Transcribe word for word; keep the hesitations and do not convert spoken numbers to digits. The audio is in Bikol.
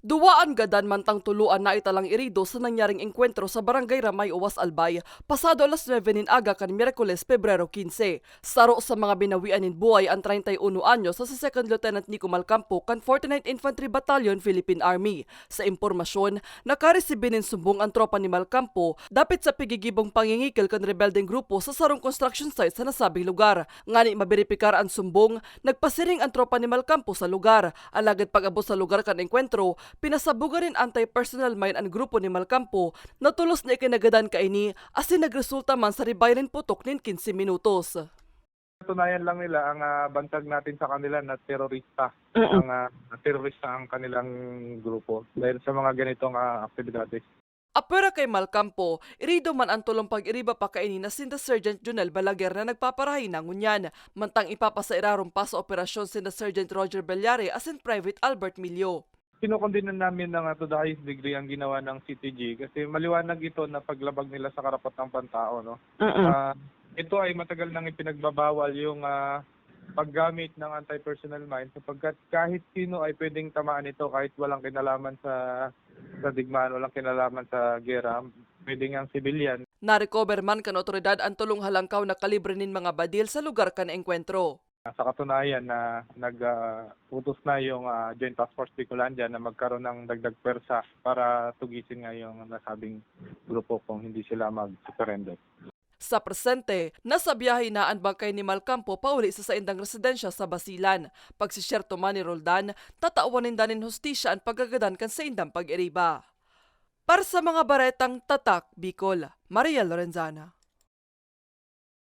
Duwa an gadan mantang tulo an naitalang irido sa nangyaring engkwentro sa Barangay Ramay, Uwas, Albay, pasado alas nuebe nin aga kan Miyerkules, Pebrero quince. Saro sa mga binawian nin buhay an treinta y uno anyos na si Second Lieutenant Nico Malcampo kan forty-ninth Infantry Battalion, Philippine Army. Sa impormasyon, nakaresibi nin sumbong an tropa ni Malcampo dapit sa pigigibong pangingikil kan rebeldeng grupo sa sarong construction site sa nasabing lugar. Ngani maberipikar an sumbong, nagpasiring an tropa ni Malcampo sa lugar. Alagad pag-abot sa lugar kan engkwentro, pinasabogan nin anti-personnel mine an grupo ni Malcampo na tolos na ikinagadan kaini asin nagresulta man sa ribay nin putok nin quince minutos. Patunayan lang nila ang ah, bantag natin sa kanila na terorista. Ang ah, terorista ang kanilang grupo dahil sa mga ganitong ah, aktibidades. Apwera kay Malcampo, irido man an tolong pag-iriba pakaini na sinda Sergeant Jonel Balaguer na nagpaparahay na ngunyan, mantang ipapasairarom pa sa operasyon sinda Sergeant Roger Bellare asin Private Albert Milio. Kinokondena namin ng ah, to the highest degree ang ginawa ng C T G kasi maliwanag ito na paglabag nila sa karapatang pantao. No? Ah, ito ay matagal nang ipinagbabawal yung ah, paggamit ng anti-personnel mine sapagkat kahit sino ay pwedeng tamaan nito kahit walang kinalaman sa sa digmaan, walang kinalaman sa gera, pwedeng ang civilian. Narecover man kan otoridad an tolong halangkaw na kalibre nin mga badil sa lugar kan engkwentro. Sa katunayan na nag-utos na yung ah, Joint Task Force Bicolandia na magkaroon ng dagdag pwersa para tugisin nga yung nasabing grupo kung hindi sila mag-surrender. Sa presente, nasa biyahe na an bangkay ni Malcampo pauli sa saindang residensya sa Basilan. Pagsisyerto man ni Roldan, tatawan ninda nin hustisya an pagkagadan kan saindang pag-iriba. Para sa mga baretang Tatak Bicol, Maria Lorenzana.